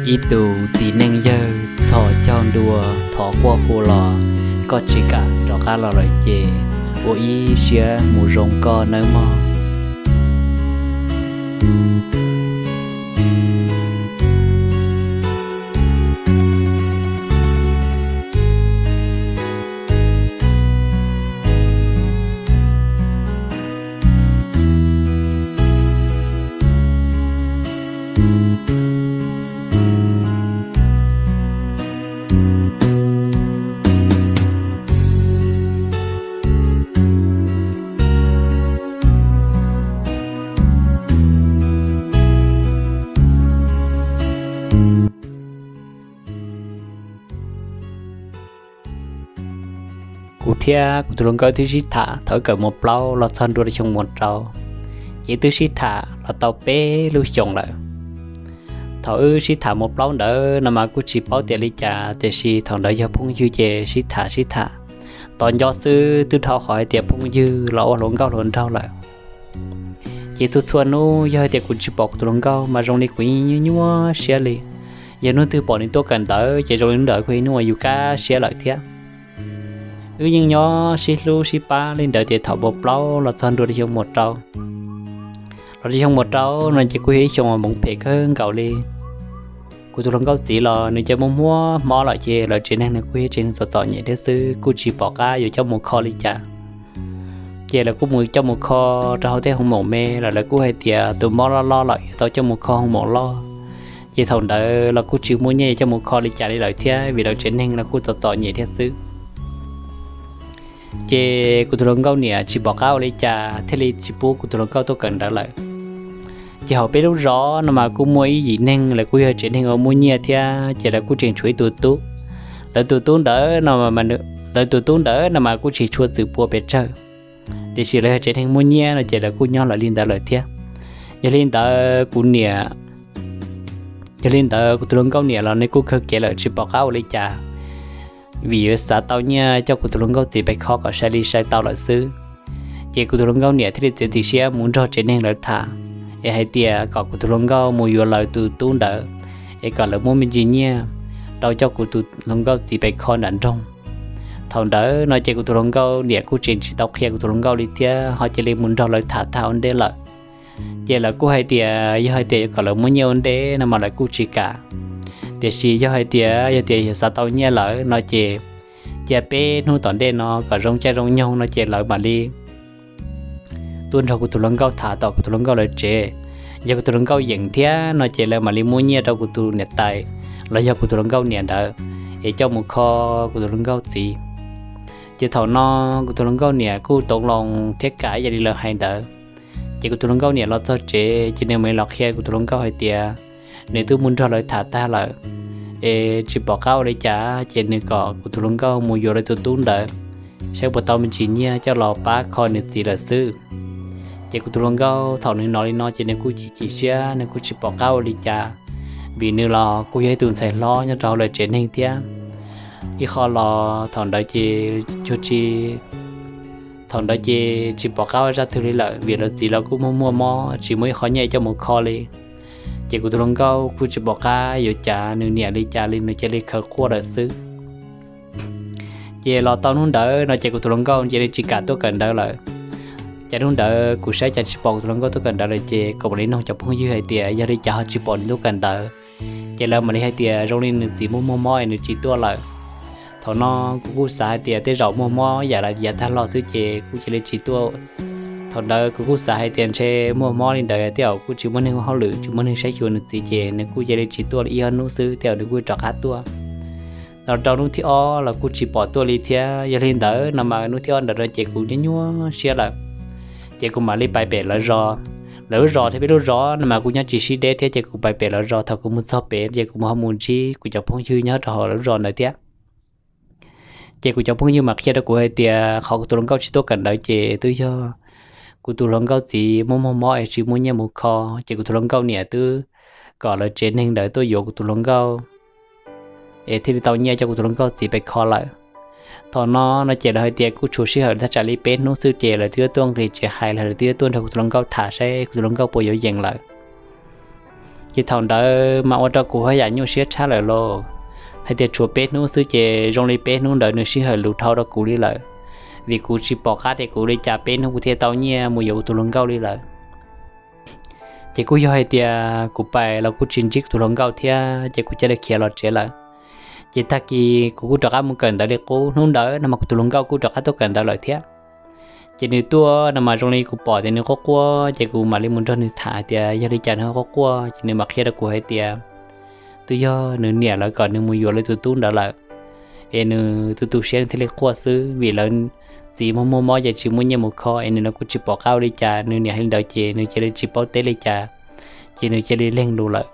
Ib tus txiv neej yawg txhos caug ntua thov quaj hu los koj tsis kam rov qab los lawm ces ua ib siab mus zoo koj nawb mog. Kuv thiab kuv tus hluas nkauj twb sib tham thaum wb kawm mos plaub los txog ntua rau xyoo mos rau, ces twb sib tham los tau peb lub xyoos lawm. Thaum wb sib tham mos plaub ntawd no mas kuj tsis paub tias li cas, tiam sis thaum ntawd yog phooj ywg ces sib tham sib tham tos nco xwb, twb dhau qhov hais tias phooj ywg los ua hluas nkauj hluas nraug lawm. Ces txhua txhua hnub yog hais tias kuv tsis pom kuv tus hluas nkauj mas zoo li kuv yeej nyuaj nyuaj siab li. Yog hnub twg pom nws tuaj kawm ntawv ces zoo li hnub ntawd kuj yog hnub uas yus kaj siab lawm thiab. Wb yeej nyob sib hlub sib pab li ntawd ces thaum mos plaub los txog ntua rau xyoo mos rau, los rau xyoo mos rau no ces kuj yog ib xyoo uas hmoov phem kawg nkaus li. Kuv tus hluas nkauj txiv los nws cov muaj muaj mob lawm ces lawv tsev neeg nws kuj yog tsev neeg txom txom nyem thiab xwb, kuj tsis pom qab yuav coj mus kho li cas. Ces lawv kuj mus coj mus kho rau hauv tej hoo maum me los lawv kuj hais tias tus mob loj loj lawm yuav tau coj mus kho hoo maum loj. Ces thaum ntawd los kuj tsis muaj nyiaj yuav coj mus kho li cas li lawm thiab, vim lawv tsev neeg los kuj txom txom nyem thiab xwb. Ces kuv tus hluas nkauj niam tsis pom qab ua li cas thiaj li tsis pub kuv tus hluas nkauj tuaj kawm ntawv lawm. Ces hauv peb lub zos no mas kuj muaj ib yim neeg, lawv kuj yog tsev neeg uas muaj nyiaj thiab, ces lawv kuj tseem tshuav ib tug tub. Lawv tus tub ntawd no, lawv tus tub ntawd no mas kuj tsis tshua txwm pua pes tsawg, tiam sis lawv yog tsev neeg muaj nyiaj no ces lawv kuj nyob lawv li ntawd lawm thiab. Yog li ntawd kuv niam, yog li ntawd kuv tus hluas nkauj niam los nws kuj kawg kev lawm tsis pom qab ua li cas, vim yuav xav tau nyiaj coj kuv tus hluas nkauj txiv pes kho kom sai li sai tau lawm xwb. Ces kuv tus hluas nkauj niam thiaj li txiav txim siab mus nrog tsev neeg lawv tham, es hais tias kom kuv tus hluas nkauj mus yuav lawv tus tub ntawd, es kom lawv muab me ntsis nyiaj rau coj kuv tus hluas nkauj txiv pes kho nram nroog. Thaum ntawd no ces kuv tus hluas nkauj niam kuj tseem tsis tau qhia kuv tus hluas nkauj li thiab, ho cia li mus nrog lawv tham tag ua ntej lawm. Ces lawv kuj hais tias yog hais tias yuav kom lawv muab nyiaj ua ntej no mas lawv kuj tsis kam. Tiam sis yog hais tias, yog tias yog xav tau nyiaj lawm no ces cia peb hnub tom ntej no kom zoo caij zoo nyoog no ces lawv mam li tuaj nrog kuv tus hluas nkauj tham tom kuv tus hluas nkauj lawv tsev. Yog kuv tus hluas nkauj yeem thiab no ces lawv mam li muab nyiaj rau kuv tus niam tais los yog kuv tus hluas nkauj niam ntawd, es coj mus kho kuv tus hluas nkauj txiv. Ces thaum no kuv tus hluas nkauj niam kuj toob loo thiab kam ib yam li lawv hais ntawd. Ces kuv tus hluas nkauj niam los txog tsev ces nws mam li los qhia kuv tus hluas nkauj hais tias nws twb mus nrog lawv tham tag lawm, es tsis pom qab ua li cas ces nws kom kuv tus hluas nkauj mus yuav lawv tus tub ntawd, saib puas tau me ntsis nyiaj coj los pab kho nws txiv lawm xwb. Ces kuv tus hluas nkauj thaum nws hnov li no ces nws kuj chim chim siab, nws kuj tsis pom qab ua li cas, vim nws los kuj yog ib tug ntxhais hlob nyob rau hauv lawv tsev neeg thiab. Ib qho los thaum ntawd ces tsis, thaum ntawd ces tsis pom qab ua zaj twg li lawm, vim lawv txiv los kuj muaj muaj mob tsis muaj ib qho nyiaj coj mus kho li. Ces kuv tus hluas nkauj kuj tsis pom qab yuav cav nws niam li cas li, nws cia li khaws quaj lawm xwb. Ces los tau hnub ntawd no ces kuv tus hluas nkauj cia li tsis kam tuaj kawm ntawv lawm. Ces hnub ntawd kuv saib cas tsis pom kuv tus hluas nkauj tuaj kawm ntawv lawm ces kuv mam li nug cov phooj ywg hais tias yog li cas ho tsis pom nws tuaj kawm ntawv. Ces lawv mam li hais tias zoo li nws txiv muaj muaj mob es nws tsis tuaj lawm. Thaum no kuv kuj xav hais tias tej zaum muaj mob yam li yav tag los xwb ces kuj cia li tsis tuaj. Thaum ntawd kuv kuj xav hais tias ntshe muaj mob li ntawd tej zaum kuj tsis muaj neeg ua hauj lwm, tsis muaj neeg saib xyuas nws txiv ces nws kuj cia li tsis tuaj li ib ob hnub xwb tej zaum nws kuj rov qab tuaj. Los rau hnub thib ob los kuj tsis pom tuaj li thiab. Yog li ntawd no mas hnub thib ob ntawd no ces kuv nyuaj nyuaj siab lawm. Ces kuv mam li pais pem lawv zos. Lawv lub zos thiab peb lub zos no mas kuj nyob tsis sib deb thiab ces kuv pais pem lawv zos, thaum kuv mus txog pem ces kuv ho mus ntsib kuv cov phooj ywg nyob rau hauv lawv lub zos ntawd thiab. Ces kuv cov phooj ywg mam qhia rau kuv hais tias qhov kuv tus hluas nkauj tsis tuaj kawm ntawv ces twb yog kuv tus hluas nkauj txiv muaj muaj mob es tsis muaj nyiaj mus kho, ces kuv tus hluas nkauj niam twb kom lawv tsev neeg ntawd tuaj yuav kuv tus hluas nkauj es thiaj li tau nyiaj coj kuv tus hluas nkauj txiv pais kho lawm. Thaum no no ces lawv hais tias kuj tshuav sij hawm thaj tsam li peb hnub xwb ces lawv twb yuav tuaj nqis tsev hais, lawv twb yuav tuaj nrog kuv tus hluas nkauj tham saib kuv tus hluas nkauj puas yuav yeem lawm. Ces thaum ntawd mas ua rau kuv haj yam nyuaj siab tshaj lawm lauj. Hais tias tshuav peb hnub xwb ces zoo li peb hnub ntawd nws sij hawm lus dhau rau kuv li lawm, vim kuv tsis pom qab tias kuv ua li cas peb hnub kuv thiaj tau nyiaj mus yuav kuv tus hluas nkauj li lawm. Ces kuj yog hais tias kuv pais los kuj tsis ntsib kuv tus hluas nkauj thiab ces kuv cia li khiav los tsev lawm. Ces tag kis kuv kuj rov qab mus kawm ntawv li qub, hnub ntawd no mas kuv tus hluas nkauj kuj rov qab tuaj kawm ntawv lawm thiab. Ces nws tuaj no mas zoo li kuv pom tias nws quaj quaj ces kuv mam li mus nrog nws tham hais tias yog li cas nws quaj quaj, ces nws mam qhia rau kuv hais tias twb yog nws niam lawv kom nws mus yuav lawv tus tub ntawd lawm, es nws tu tu siab nws thiaj li quaj xwb, vim lawv txiv muaj muaj mob ces tsis muaj nyiaj mus kho, es nws los kuj tsis pom qab ua li cas, nws niam hais li ntawd ces nws cia li tsis paub teb li cas, ces nws cia li leeg lus lawm.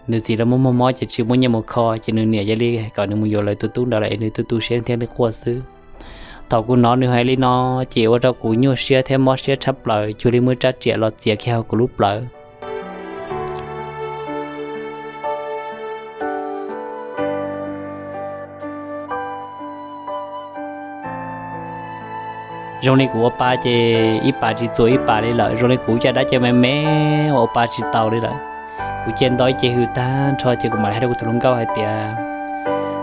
Nws txiv lawv muaj muaj mob ces tsis muaj nyiaj mus kho, ces nws niam cia li kom nws mus yuav lawv tus tub ntawd lawm es nws tu tu siab thiaj li quaj xwb. Thaum kuv hnov nws hais li no, ces ua rau kuv nyuaj siab thiab mob siab tshaj plaws, cuag li muaj rab riam los txiav kiag hauv kuv lub plawv. Zoo li kuv ua pa ces ib pas tsis txuas ib pas li lawm, zoo li kuv caj dab ces me me ua pa tsis tau li lawm. Kuv cia nto ib ce hws tag nrho ces kuv mam li hais rau kuv tus hluas nkauj hais tias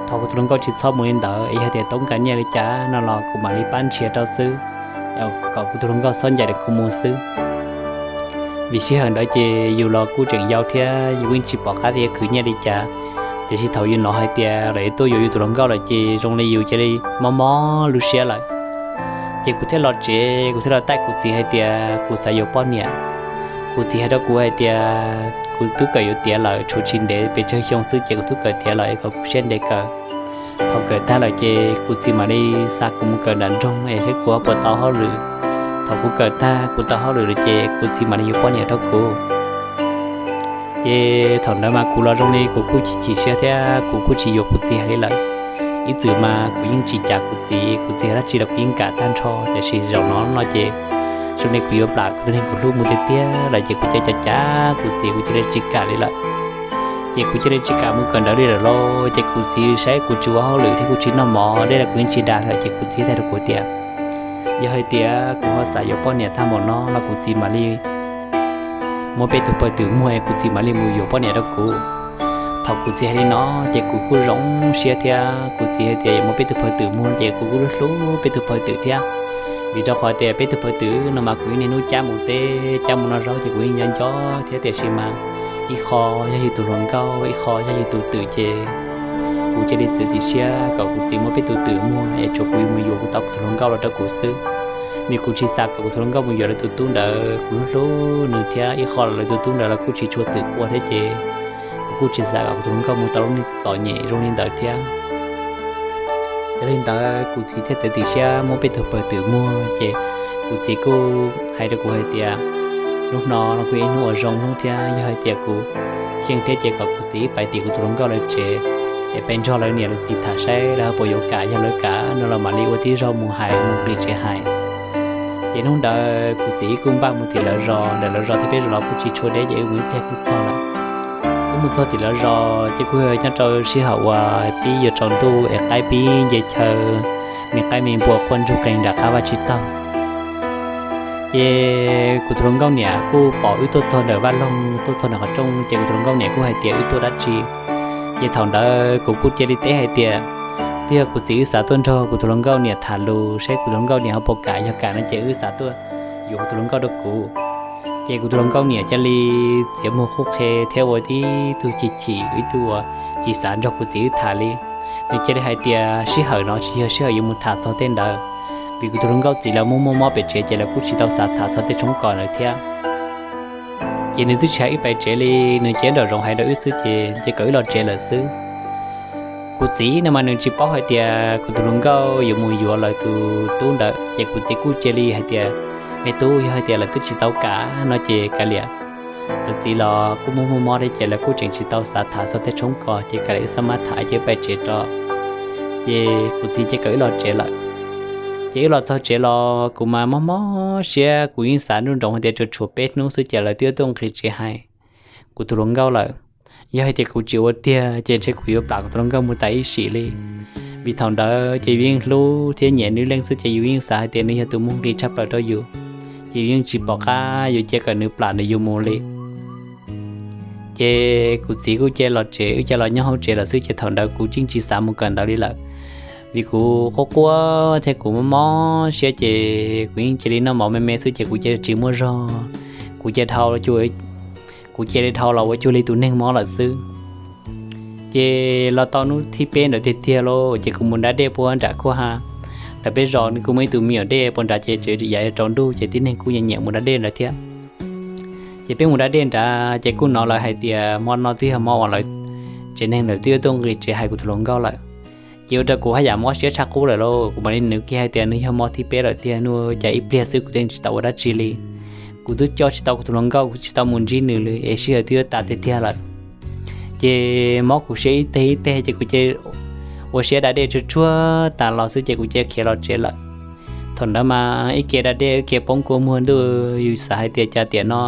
thov kuv tus hluas nkauj tsis txhob mus li ntawd, es yog tias toob kas nyiaj li cas no los kuv mam li pab nrhiav rau xwb, kom kuv tus hluas nkauj txhob ncaim kuv mus xwb. Vim sij hawm ntawd ces yus los kuj tseem yau thiab yus yeej tsis pom qab tias yuav khwv nyiaj li cas, tiam sis thaum yus hnov hais tias lawv tuaj yuav yus tus hluas nkauj lawm ces zoo li yus cia li mob mob lub siab lawm. Ces kuv thiaj los tsev, kuv thiaj los taij kuv txiv hais tias kuv xav yuav poj niam. Kuv txiv hais rau kuv hais tias kuv twb kawm yuav tiav lawm, tshuav tsis ntev pes tsawg xyoo xwb ces kuv twb kawm tiav lawm, kom kuv siab ntev kawm. Thaum kawm tag lawm ces kuv txiv mam li xa kuv mus kawm nram nroog es saib kuv puas tau hauj lwm. Thaum kuv kawm tag kuv tau hauj lwm lawm ces kuv txiv mam li yuav poj niam rau kuv. Ces thaum ntawd mas kuv los zoo li kuv kuj chim chim siab thiab kuv kuj tsis yuav kuv txiv hais li lawm. Ib txwm mas kuv yeej tsis cav kuv txiv, kuv txiv hais dab tsi los kuv yeej kam tag nrho, tiam sis zaum no no ces zoo li kuv yuav plam kuv tus neeg kuv hlub mus tiag tiag lawm ces kuv cia li cav kuv txiv, kuv cia li tsis kam li lawm. Ces kuv cia li tsis kam mus kawm ntawv li lawm lauj. Ces kuv txiv saib kuv tsis ua hauj lwm thiab kuv tsis noj mov deb los kuv yeej tsis dag lawm ces kuv txiv teb rau kuv tias yog hais tias kuv ho xav yuav poj niam tag npaum no los kuv txiv mam li muab peb tug pawg twm muag es kuv txiv mam li mus yuav poj niam rau kuv. Thaum kuv txiv hais li no ces kuv kuj zoo siab thiab kuv txiv hais tias yuav muab peb tug pawg twm muag ces kuv kuj hlub peb tug pawg twm thiab. Vim rau qhov tias peb tug pawg twm no mas kuv yeej niaj hnub cab mus teb cab mus noj zaub ces kuv yeej nco nco thiab, tiam sis mas ib qho yog yus tus hluas nkauj ib qho yog yus tus twm ces kuv cia li txiav txim siab kom kuv txiv muab peb tug twm muag es tsuav kuv mus yuav kuv tau kuv tus hluas nkauj los rau kuv xwb. Vim kuv tsis xav kom kuv tus hluas nkauj mus yuav lawv tus tub ntawd, kuv hlub hlub nws thiab ib qho los lawv tus tub ntawd los kuj tsis tshua txwm quaj thiab ces kuv kuj tsis xav kom kuv tus hluas nkauj mus tau lub neej txom nyem zoo li ntawd thiab. Yog li ntawd kuv txiv thiaj txiav txim siab muab peb tug pawg twm muag ces kuv txiv kuj hais rau kuv hais tias hnub no los kuj yog ib hnub uas zoo hnub thiab, yog hais tias kuv xyeej thiab ces kom kuv txiv wb pais tim kuv tus hluas nkauj lawv tsev es pais nrog lawv niam lawv txiv tham saib lawv ho puas yuav kam, yog lawv kam no los mam li ua tib zaug mus hais mus nqis tsev hais. Ces hnub ntawd kuv txiv wb kuj npaj mus tim lawv zos, ntawm lawv zos thiab peb zos los kuj tsis tshua deb ces wb mus ib pliag kuj txog lawm. Wb mus txog tim lawv zos ces kuj yog nyob rau sij hawm uas pib yuav tsaus ntuj es qaib pib nce chaw, me qaib me npua quaj ntsug qees nram qab vaj tsib taug. Ces kuv tus hluas nkauj niam kuj pom wb tuaj txog ntawm vaj loog tuaj txog ntawm qhov rooj ces kuv tus hluas nkauj niam kuj hais tias wb tuaj dab tsi. Ces thaum ntawd kuv kuj cia li teb hais tias twb yog kuv txiv wb xav tuaj nrog kuv tus hluas nkauj niam tham lus saib kuv tus hluas nkauj niam ho puas kam, yog kam no ces wb xav tuaj yuav kuv tus hluas nkauj rau kuv. Ces kuv tus hluas nkauj niam cia li txiav muag qhuab qhia thiab ua ib tug chim chim ib tug uas tsis xav nrog kuv txiv wb tham li. Nws cia li hais tias sij hawm no tsis yog sij hawm yuav mus tham txog tej ntawd, vim kuv tus hluas nkauj txiv lawv muaj muaj mob pem tsev ces lawv kuj tsis tau xav tham txog tej tshoob kos ntawd thiab. Ces nws twb tsis hais wb pais tsev li, nws cia li nraum zoov hais rau wb xwb ces ces kom wb los tsev lawm xwb. Kuv txiv no mas nws tsis paub hais tias kuv tus hluas nkauj yuav mus yuav lawv tus tub ntawd ces kuv txiv kuj cia li hais tias me tub, yog hais tias lawv twb tsis tau kam no ces kav liam. Lawv txiv los kuj muaj muaj mob thiab ces lawv kuj tseem tsis tau xav tham txog tej tshoob kos ces kav liam wb xab mab tham ces wb pais tsev tso. Ces kuv txiv ces kom wb los tsev lawm. Ces wb los txog tsev los kuv mas mob mob siab, kuv yeej xav nruj nroos hais tias tsuas tshuav peb hnub xwb ces lawv twb tuaj nqis tsev hais kuv tus hluas nkauj lawm. Yog hais tias kuv tsis ua tiag ces ntshe kuv yuav plam kuv tus hluas nkauj mus tas ib sim li. Vim thaum ntawd ces yus yeej hlub thiab nyiam nws leej xwb ces yus yeej xav hais tias nws yog tus muaj nqis tshaj plaws rau yus. ces yus yeej tsis pom qab yuav cia kom nws plam nws yus mus li. Ces kuv txiv kuj cia los tsev, wb cia los nyob hauv tsev lawm xwb, ces thaum ntawd kuv yeej tsis xav mus kawm ntawv li lawm, vim kuv quaj quaj thiab kuv mob mob siab ces kuv yeej cia li noj mov me me xwb ces kuv cia li tsis muaj zog, kuv cia li dhau los ua cuag li tus neeg mob lawm xwb. Ces los tau hnub thib peb ntawd tiag tiag lauj, ces kuv mus da dej puag nram khuab ha, lawv peb zos kuj muaj ib tug me nyuam dej puag nrad ces tseem yav rau ntuj ces tib neeg kuj nyiam nyiam mus da dej nrad thiab. Ces peb mus da dej nrad ces kuj hnov lawv hais tias hmo no twb yog hmo uas lawv tsev neeg lawv twb tuaj nqis tsev hais kuv tus hluas nkauj lawm. Ces ua rau kuv haj yam mob siab tshaj qub lawm lauj, kuv mam li nws kiag hais tias nws yog hmo thib peb lawm tiag, nws cas ib pliag xwb kuv twb tsis tau ua dab tsi li. Kuv twb coj tsis tau kuv tus hluas nkauj, kuv tsis tau mus ntsib nws li es sij hawm twb yuav tas tiag tiag lawm. Ces mob kuv siab ib teg ib teg ces kuv cia ua siab da dej tsuag tsuag tas los xwb ces kuv cia khiav los tsev lawm. Thaum ntawd mas ib ke da dej ib ke poob kua muag ntuj, yus xav hais tias cas tiam no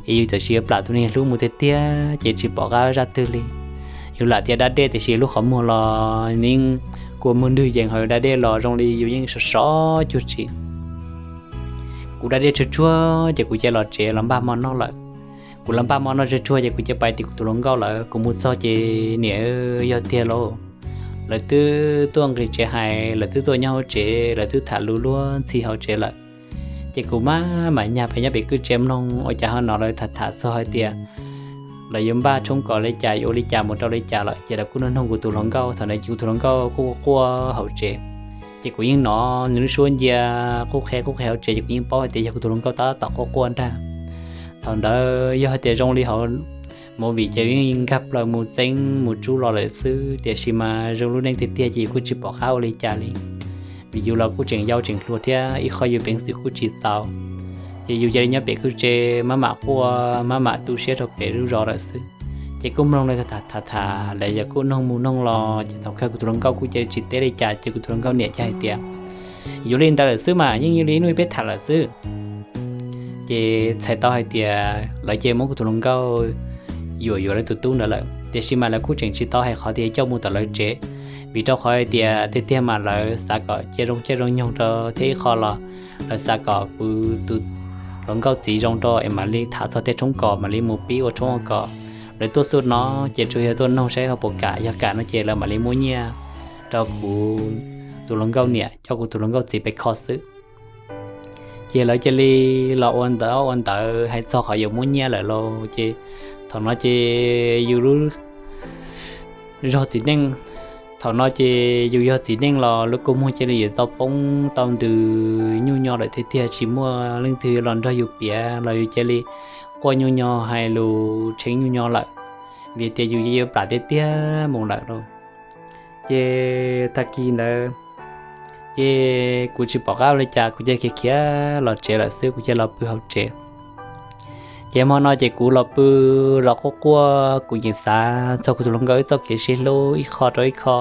es yus tam sim yuav plam tus neeg hlub mus tiag tiag ces tsis pom qab zaj twg li. Yus lam tias da dej tiam sis lub qhov muag los yeej kua muag ntwg yees, hos da dej los zoo li yus yeej sov sov cuag tsi. Kuv da dej tsuag tsuag ces kuv cia los tsev los npaj hmo noj lawm. Kuv los npaj hmo noj tsuag tsuag ces kuv cia pais tim kuv tus hluas nkauj lawm. Kuv mus txog ces niam, yog tiag lauj, lawv twb tuaj nqis tsev hais, lawv twb tuaj nyob hauv tsev, lawv twb tham lus luag ntxhi hauv tsev lawm. Ces kuv maj mam nyas pem nyob pem kwj tsev mloog ua cas ho hnov lawv tham tham txog hais tias lawv yuav npaj tshoob kos li cas, yuav ua li cas mus rau li cas lawm ces lawv kuj nug nug kuv tus hluas nkauj. Thaum ntawd ces kuv tus hluas nkauj kuj quaj hauv tsev, ces kuv yeej hnov nws lub suab ncia qub qhe qub qhe hauv tsev ces kuv yeej paub hais tias yog kuv tus hluas nkauj tab tom quaj quaj ntag. Thaum ntawd yog hais tias zoo li hauv movie ces yeej nkag plaws mus txeeb mus tsub los lawm xwb, tiam sis mas zoo lub neej tiag tiag ces yus kuj tsis pom qab ua li cas li, vim yus los kuj tseem yau tseem hluas thiab ib qho yus peev xwm kuj tsis txaus. Ces yus cia li nyob pem kwj tsev maj mam quaj maj mam tu siab rau pem lub zos lawm xwb. Ces kuj mloog lawv tham tham tham lawv yog kuj noog mus noog los ces thaum kawg kuv tus hluas nkauj kuj cia li tsis teb li cas ces kuv tus hluas nkauj niam cia hais tias yuav li ntawd lawm xwb mas yeej yog li hnub peb tham lawm xwb. Ces txhais tau hais tias lawv cia muab kuv tus hluas nkauj yuam yuav lawv tus tub ntawd lawm, tiam sis mas lawv kuj tseem tsis tau hais qhov tias coj mus tom lawv tsev, vim rau qhov hais tias tiag tiag mas lawv xav kom cia zoo caij zoo nyoog rau thiab ib qho los lawv xav kom kuv tus hluas nkauj txiv zoo rau es mam li tham txog tej tshoob kos mam li mus pib ua tshoob ua kos. Lawv tuaj xub no ces tsuas yog tuaj noog saib ho puas kam, yog kam no ces lawv mam li muab nyiaj rau kuv tus hluas nkauj niam coj kuv tus hluas nkauj txiv pem kho xwb. Ces lawv cia li los ua ntawv ua ntawv hais txog qhov yuav muab nyiaj lawm lauj. Ces thaum no ces yus lub zog txiv neej, thaum no ces yus yog txiv neej los lub kua muag cia li yuav tau poob tau ntws nyuj nyo lawm tiag tiag, tsis muaj leej twg los nrog yus piav los yus cia li quaj nyuj nyo hais lus tshee nyuj nyo lawm, vim tias yus yuav plam tiag tiag mus lawm lauj. Ces tag kis ntawd ces kuv tsis pom qab ua li cas, kuv cia li khiav khiav los tsev lawm xwb, kuv cia li los pw hauv tsev. Ces hmo no ces kuv los pw los quaj quaj, kuv nyeem xav txog kuv tus hluas nkauj wb txoj kev sib hlub ib qho rau ib qho,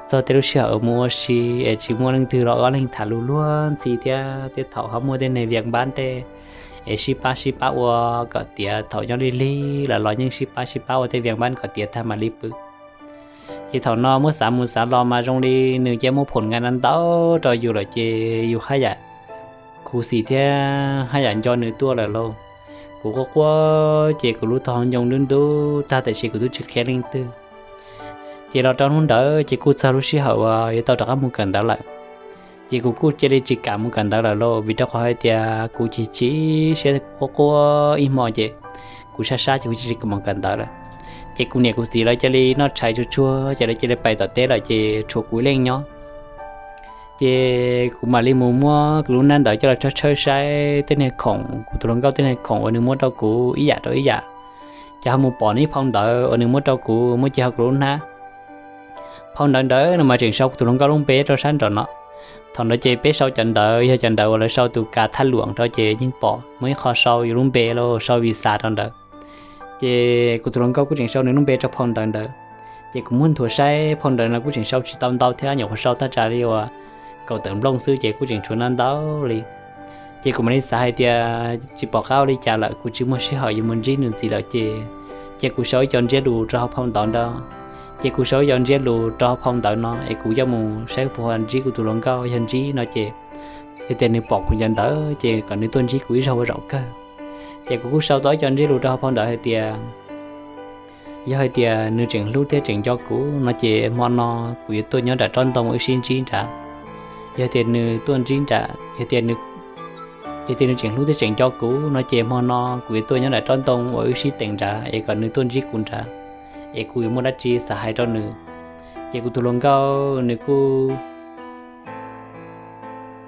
txog tej lub sij hawm mus ua si es tsis muaj leej twg los ob leeg tham lus luag ntxhi thiab tej thaum ho muaj tej neeg viam npab tej es sib pab sib pab ua kom tiav, thaum nyob lig lig lawm los yeej sib pab sib pab ua tej viam npab kom tiav tag mam li pw. Ces thaum no muab xav mus xav los mas zoo li nws cia muab phom nqa ntau ntau rau yus lawm ces yus haj yam khuv xim thiab haj yam nco nws tuaj lawm lauj. Kuv quaj quaj ces kuv lub tog ncoo ntub ntub tag tiam sis kuv twb tsis qhia leej twg. Ces los rau hnub ntawd ces kuj txog lub sij hawm uas yuav tau rov qab mus kawm ntawv lawm. Ces kuv kuj cia li tsis kam mus kawm ntawv lawm lauj, vim rau qhov hais tias kuv chim chim siab quaj quaj ib hmo ces kuv sab sab ces kuv tsis kam mus kawm ntawv lawm. Ces kuv niam kuv txiv lawv cia li noj tshais tsuag tsuag ces lawv cia li pais tom teb lawm ces tshuav kuv ib leeg nyob. Ces kuv mam li mus muab kuv lub hnab ntawd coj los tshawb tshawb saib tej niag khoom, kuv tus hluas nkauj tej niag khoom uas nws muab rau kuv ib yam rau ib yam. Ces ho mus pom nws ib phau ntawv uas nws muab rau kuv, muab cia hauv kuv lub hnab. Phau ntawv ntawd nws mas tseem sau kuv tus hluas nkauj lub npe rau sab nraum no. Thaum ntawd ces peb sau cov ntawv yog cov ntawv uas lawv sau tus kav thaj luam rau ces yeej pom muaj ib qho sau yus lub npe los sau visa rau ntawd. Ces kuv tus hluas nkauj kuj tseem sau nws lub npe rau phau ntawv ntawd. Ces kuv muab nthuav saib phau ntawv no kuj tseem sau tsis tau ntau thiab, nyuam qhuav sau thaj tsam li uas kaum tawm nplooj xwb ces kuj tseem tshuav ntau ntau li. Ces kuv mam li xav hais tias tsis pom qab ua li cas lawm, kuv tsis muaj sij hawm yuav mus ntsib nws ntxiv lawm ces, ces kuv sau ib co ntsiab lus rau hauv phau ntawv ntawd. Ces kuv sau ib co ntsiab lus rau hauv phau ntawv no es kuv coj mus saib puas ntsib kuv tus hluas nkauj, yog ntsib no ces yog tias nws pom kuv cov ntawv ces kom nws tuaj ntsib kuv ib zaug ua zaum kawg. Ces kuv kuj sau tau ib co ntsiab lus rau hauv phau ntawv hais tias, yog hais tias nws tseem hlub thiab tseem nco kuv no ces hmo no kuv yuav tuaj nyob nram tsob ntoo wb sib ntsib nrad. Yog tias nws tuaj ntsib nram, yog tias nws tseem hlub thiab tseem nco kuv no ces hmo no kuv yuav tuaj nyob nram tsob ntoo uas wb sib teem nrad es kom nws tuaj ntsib kuv nrad, es kuv yuav muaj dab tsi xav hais rau nws. Ces kuv tus hluas nkauj nws kuj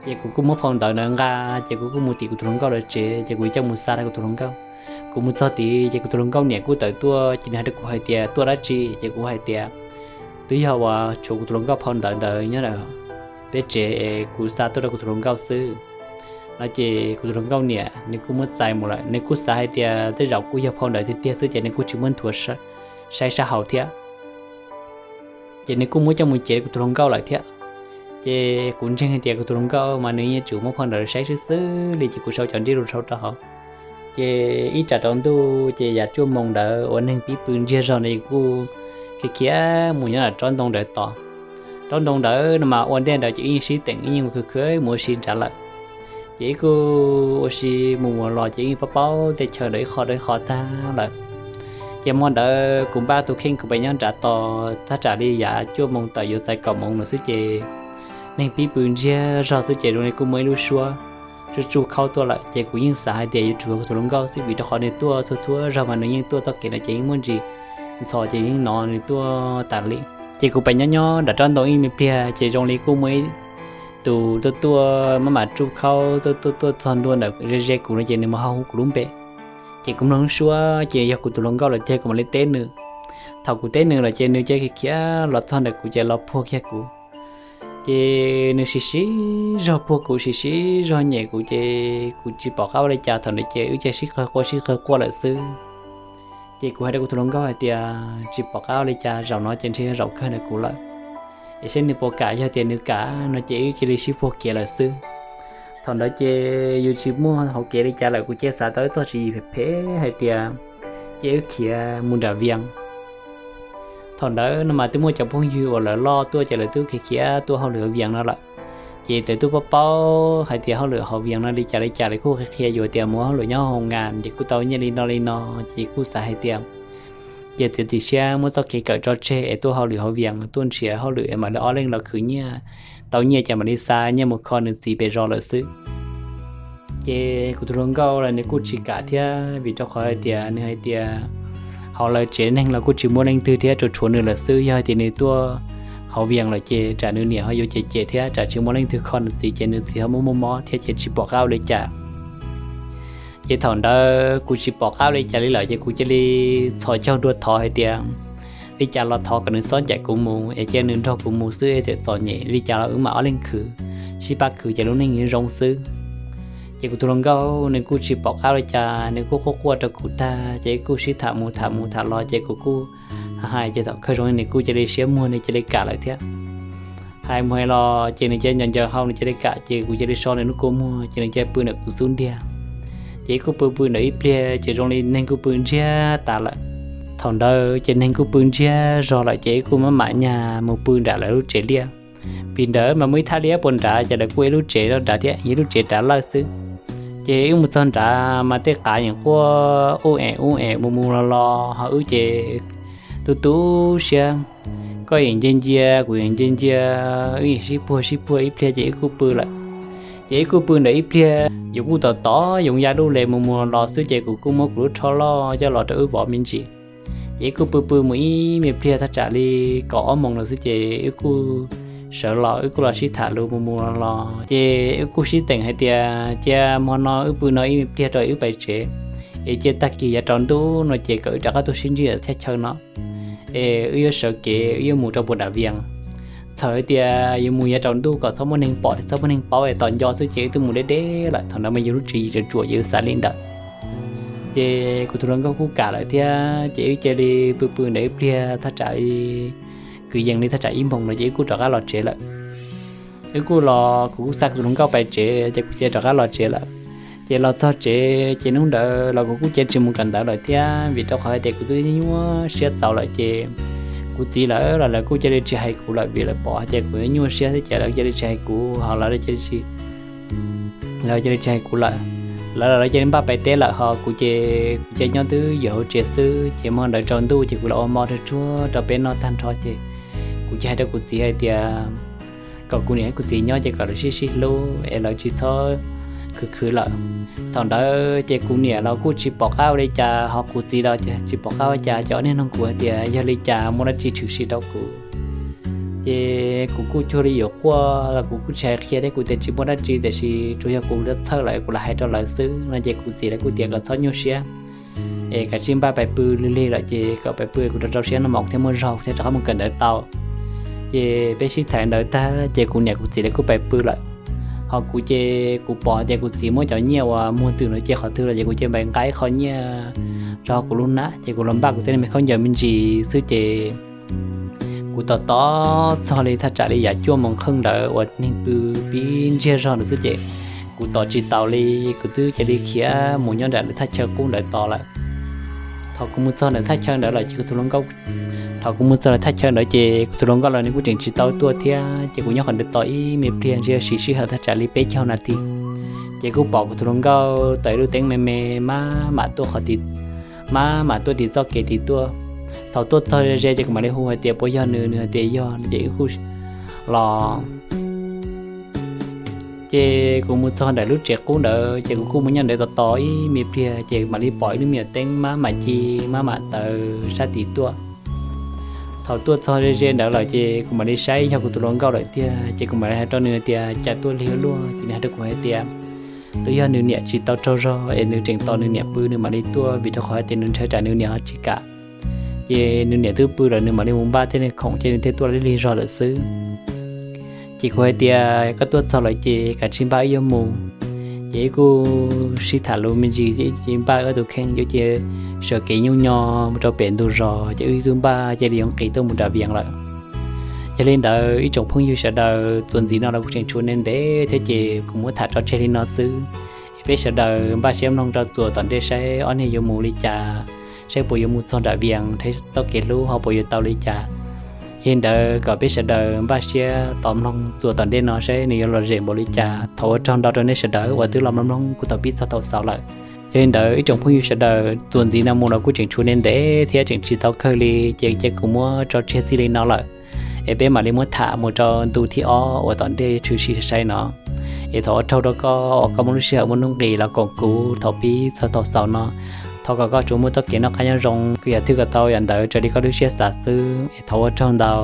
Ces kuv kuj muab phau ntawv ntawd nqa, ces kuv kuj mus tim kuv tus hluas nkauj lawv tsev, ces kuv coj mus xa rau kuv tus hluas nkauj. Kuv mus txog tid ces kuv tus hluas nkauj niam kuj tawm tuaj, ces nws hais rau kuv hais tias, tuaj dab tsi? Ces kuv hais tias, twb yog uas tshuav kuv tus hluas nkauj phau ntawv ntawd nyob peb tsev es kuv xa tuaj rau kuv tus hluas nkauj xwb no. Ces kuv tus hluas nkauj niam nws kuj muab txais mus lawm, nws kuj xav hais tias tej zaum kuj yog phau ntawv tiag tiag xwb ces nws kuj tsis muab nthuav saib sab hauv thiab. Ces nws kuj muab coj mus cev kuv tus hluas nkauj lawm thiab. Ces kuv ntseeg hais tias kuv tus hluas nkauj mas nws yeej tsuas muab phau ntawv saib xwb xwb li, ces kuv sau cov ntsiab lus sau rau hauv. Ces ib tsam rau ntuj ces yav cuaj moos ntawd uas neeg pib pw ntsiag zog no es kuv kuj khiav khiav mus nyob nram tsob ntoo ntawd tos. Tsob ntoo ntawd no mas ua ntej ntawd ces wb yeej sib teem, wb yeej mus khwv khwv mus ua si nrad lawm. Ces wb kuj ua si mus ua los ces wb yeej paub paub tej chaw ntawd ib qho rau ib qho tag lawm. Ces hmo ntawd kuv npaj tus kheej kuv pem nyob nrad tos thaj tsam li yav cuaj moos tawm yuav txais kaum moos no xwb ces neeg pib pw ntsiag zog xwb ces zoo li kuj muaj ib lub suab tsuj tsuj khaub tuaj lawm. Ces kuv yeej xav hais tias yuav tsum yog kuv tus hluas nkauj xwb vim rau qhov nws tuaj txhua txhua zaug mas nws yeej tuaj txoj kev no ces yeej muaj ntsis ntxhov ces yeej hnov nws tuaj tas li. Ces kuv pem nyob nyob nram tsob ntoo ib me pliag ces zoo li kuj muaj ib tus tuaj tuaj maj mam tsuj khaub tuaj tuaj tuaj txog ntua ntawm ze ze kuv no ces nws mus ho hu kuv lub npe. Ces kuv mloog lub suab ces yog kuv tus hluas nkauj lawm tiag, kuv mam li teb nws. Thaum kuv teb nws lawm ces nws cia li khiav los txog ntawm kuv ces los puag kiag kuv. Ces nws sim sim zog puag kuv, sim sim zog nyem kuv ces kuv tsis pom qab ua li cas, thaum ntawd ces wb cia li sib qawg quaj sib qawg quaj lawm xwb. Ces kuv hais rau kuv tus hluas nkauj hais tias tsis pom qab ua li cas, zaum no ces ntshe yog zaum kawg ntawm kuv lawm, es saib nws puas kam, yog tias nws kam no ces wb cia li sib puag kev lawm xwb. Thaum ntawd ces yus tsis muaj hauv kev li cas lawm, kuv cia li xav tau ib txoj tswv yim phem phem hais tias ces wb khiav mus nram Vias. Thaum ntawd no mas twb muaj cov phooj ywg uas lawv loj tuaj ces lawv twb khiav khiav tuaj hauj lwm Vias no lawm. Ces lawv twb paub paub hais tias hauj lwm hauv Vias no li cas li cas, lawv kuj qhia qhia yus tias mus hauj lwm nyob hoo nas ces kuj tau nyiaj li no li no, ces kuj xav hais tias ces txiav txim siab muab txoj kev kawm tso tseg es tuaj hauj lwm hauv Vias, tuaj nrhiav hauj lwm es mam li ob leeg los khwv nyiaj, tau nyiaj ces mam li xa nyiaj mus kho nws txiv pem zos lawm xwb. Ces kuv tus hluas nkauj los nws kuj tsis kam thiab, vim rau qhov hais tias nws hais tias hauv lawv tsev neeg los kuj tsis muaj leej twg thiab, tsuas tshuav nws lawm xwb. Yog hais tias nws tuaj hauv Vias lawm ces tsam nws niam ho yuav cem cem thiab, tsam tsis muaj leej twg kho nws txiv ces nws txiv ho muaj muaj mob thiab ces tsis pom qab ua li cas. Ces thaum ntawd kuv tsis pom qab ua li cas li lawm ces kuv cia li txhos caug dua thov hais tias li cas los thov kom nws txhob ncaim kuv mus es cia nws nrog kuv mus xwb, txom nyem li cas los wb mam ob leeg khwv, sib pab khwv ces lub neej yuav zoo xwb. Ces kuv tus hluas nkauj nws kuj tsis pom qab ua li cas, nws kuj quaj quaj rau kuv tag ces wb kuj sib tham mus tham mus tham los ces kuv kuj hais ces thaum kawg zoo li nws kuj cia li siab muag, nws cia li kam lawm thiab. Hais mus hais los ces nws cia li nco ncaws hau, nws cia li kam ces kuv cia li so nws lub kua muag ces nws cia li pw ntawm kuv xub ntiag. Ces wb kuj pw pw ntawd ib pliag ces zoo li neeg kuj pw ntsiag tas lawm. Thaum ntawd ces neeg kuj pw ntsiag zog lawm ces wb kuj maj mam nyag mus pw nram lawv lub tsev liaj. Vim nrad mas muaj ib thaj liaj puag nrad ces lawv kuj ib lub tsev rau nrad thiab, ib lub tsev rad lawj xwb. Ces wb mus txog nrad mas tej qav yeej quaj ub em ub em mus mus los los ho wb ces tu tu siab, koj yeej nce ncia kuv yeej nce ncia, wb yeej sib puag sib puag ib pliag ces wb kuj pw lawm. Ces wb kuj pw ntawd ib pliag, yus kuj tom tom yoov ya dub le mus mus los los xwb ces kuv kuj muab kuv lub rho loj coj los rau wb vov me ntsis. Ces wb kuj pw pw mus ib me pliag thaj tsam li kaum ob moos lawm xwb ces wb kuj sawv los wb kuj los sib tham lus mus mus los los ces wb kuj sib teem hais tias cia hmo no wb pw no ib me pliag rau wb pais tsev, es cia tag kis yav tsaus ntuj no ces kom wb rov qab tuaj sib ntsib thaj chaw no, es wb yuav sawv kev wb yuav mus rau puag nram Vias. Txhawm tias yuav mus yav tsaus ntuj kom txhob muaj neeg pom txhob muaj neeg paub es tos nco xwb ces wb twb mus deb deb lawm. Thaum ntawd mas yus lub tswv yim tsuam tsuam ces wb xav li ntawd. Ces kuv tus hluas nkauj kuj kam lawm thiab ces wb cia li pw pw ntawd ib pliag thaj tsam li kwv yees li thaj tsam ib moos no ces wb kuj rov qab los tsev lawm. Wb kuj los kuv kuj xa kuv tus hluas nkauj pais tsev ces kuv cia li rov qab los tsev lawm. Ces los txog tsev ces hnub ntawd los kuv kuj cia li tsis mus kawm ntawv lawm thiab vim rau qhov hais tias kuv twb nyuaj siab txaus lawm ces kuv txiv lawv los lawv kuj cia li tsis hais kuv lawm vim lawv pom hais tias kuv nyuaj siab thiab ces lawv cia li tsis hais kuv ho lawv cia li tsis lawv cia li tsis hais kuv lawm. Lawv los lawv cia li npaj pais teb lawm, ho kuv ces kuv cia nyob twb ywm hauv tsev xwb. Ces hmo ntawd tsaus ntuj ces kuv los ua hmo rau tsuag rau peb noj tag nrho ces kuv cia hais rau kuv txiv hais tias kom kuv niam kuv txiv nyob ces kom lawv sib sib hlub es lawv tsis txhob khwv khwv lawm. Thaum ntawd ces kuv niam los kuj tsis pom qab ua li cas, ho kuv txiv los tsis pom qab ua cas, ces ob niag nug kuv hais tias yog li cas, muaj dab tsi tshwm sim rau kuv. Ces kuv kuj cuag li yuav quaj los kuv kuj tsis hais qhia thiab, kuv tias tsis muaj dab tsi, tiam sis tsuas yog kuv txhawj lawm kuv lam hais rau lawv xwb no. Ces kuv txiv lawv kuj tias kom txhob nyuaj siab es kav tsij npaj pais pw, lig lig lawm ces kom pais pw, kuv rau rau siab noj mov thiab muaj zog thiab rov qab mus kawm ntawv tau. Ces peb sib tham ntawd tag ces kuv niam kuv txiv lawv kuj pais pw lawm. Ho kuv ces kuv pom tias kuv txiv muab cov nyiaj uas muag twm no cia qhov twg lawm ces kuv cia li nqa ib qho nyiaj rau kuv lub hnab ces kuv los npaj kuv tej me khaub ncaws me ntsis xwb ces kuv tos tos txog li thaj tsam li yam cuaj moos kheej ntawd uas neeg pw pib ntsiag zog ntawd xwb ces kuv tos tsis taus li, kuv twb cia li khiav mus nyob nram lawv thaj chaw qub ntawd tos lawm. Thaum kuv mus txog ntawm thaj chaw ntawd lawm ces kuv tus hluas nkauj, thaum kuv mus txog ntawm thaj chaw ntawd ces kuv tus hluas nkauj los nws kuj tseem tsis tau tuaj thiab, ces kuv nyob qhov ntawd tos ib me pliag ntshe siv sij hawm thaj tsam li peb caug nas this. Ces kuj pom kuv tus hluas nkauj tawm ib lub teeb me me maj mam tuaj qhov tid, maj mam tuaj tim txoj kev tid tuaj. Thaum tuaj txog ze ze ces kuv mam li hu hais tias puas yog nws, nws hais tias yog no ces wb kuj los Ces kuv mus txog ntawm lub tsev qub ntawd ces kuv kuj mus nyob ntawd tos tos ib me pliag ces mam li pom ib lub me nyuam teeb maj mam ci maj mam tawm sab tid tuaj. Thaum tuaj txog ze ze ntawd lawm ces kuv mam li saib yog kuv tus hluas nkauj lawm tiag ces kuv mam li hais rau nws tias cas tuaj lig ua luaj, ces nws hais rau kuv hais tias twb yog nws niam tsis tau tsaug zog es nws tseem tos nws niam pw nws mam li tuaj, vim rau qhov hais tias nws ntshaw tsam nws niam ho tsis kam. Ces nws niam twb pw lawm nws mam li mus npaj tej niag khoom ces nws thiaj tuaj lig lig zog lawm xwb. Ces kuv hais tias koj tuaj txog lawm ces kav tsij npaj wb yuav mus. Ces wb kuj sib tham lus me ntsis ces npaj wb tus kheej ces sawv kev nyuj nyo mus rau pem ntug zos ces wb twb npaj cia li yuav nqis tuaj mus nram Vias lawm. Yog li ntawd ib tsoom phooj ywg sawv daws, txuas ntxiv no los kuv tseem tshuav ntev ntev thiab ces kuv muab tham tso tseg li no xwb. Es peb sawv daws npaj siab mloog rau txuas tom ntej saib ob niag yuav mus li cas, saib puas yuav mus txog nram Vias thiab txoj kev hlub ho puas yuav tau li cas. Yog li ntawd kom peb sawv daws npaj siab tos mloog txuas tom ntej no saib nws yuav lom zem npaum li cas. Thov ua tsaug ntau rau nej sawv daws uas twb los mloog mloog kuv thaum pib txog thaum xaus lawm. Yog li ntawd ib tsoom phooj ywg sawv daws, txuas ntxiv no mus los kuv tseem tshuav ntev ntev thiab tseem tsis tau kawg li ces cia kuv muab tso tseg txij li no lawm. Es peb mam li muab tham mus rau ntu thib ob uas tom ntej tshwm sim sai no. Es thov ua tsaug rau koj uas koj muaj lub sij hawm muaj nuj nqis los koom kuv thaum pib txog thaum xaus no. Thov kom koj tsuas muaj txoj kev noj qab nyob zoo, kuv yam twg kom tau yam ntawd raws li koj lub siab xav xwb es thov ua tsaug ntau.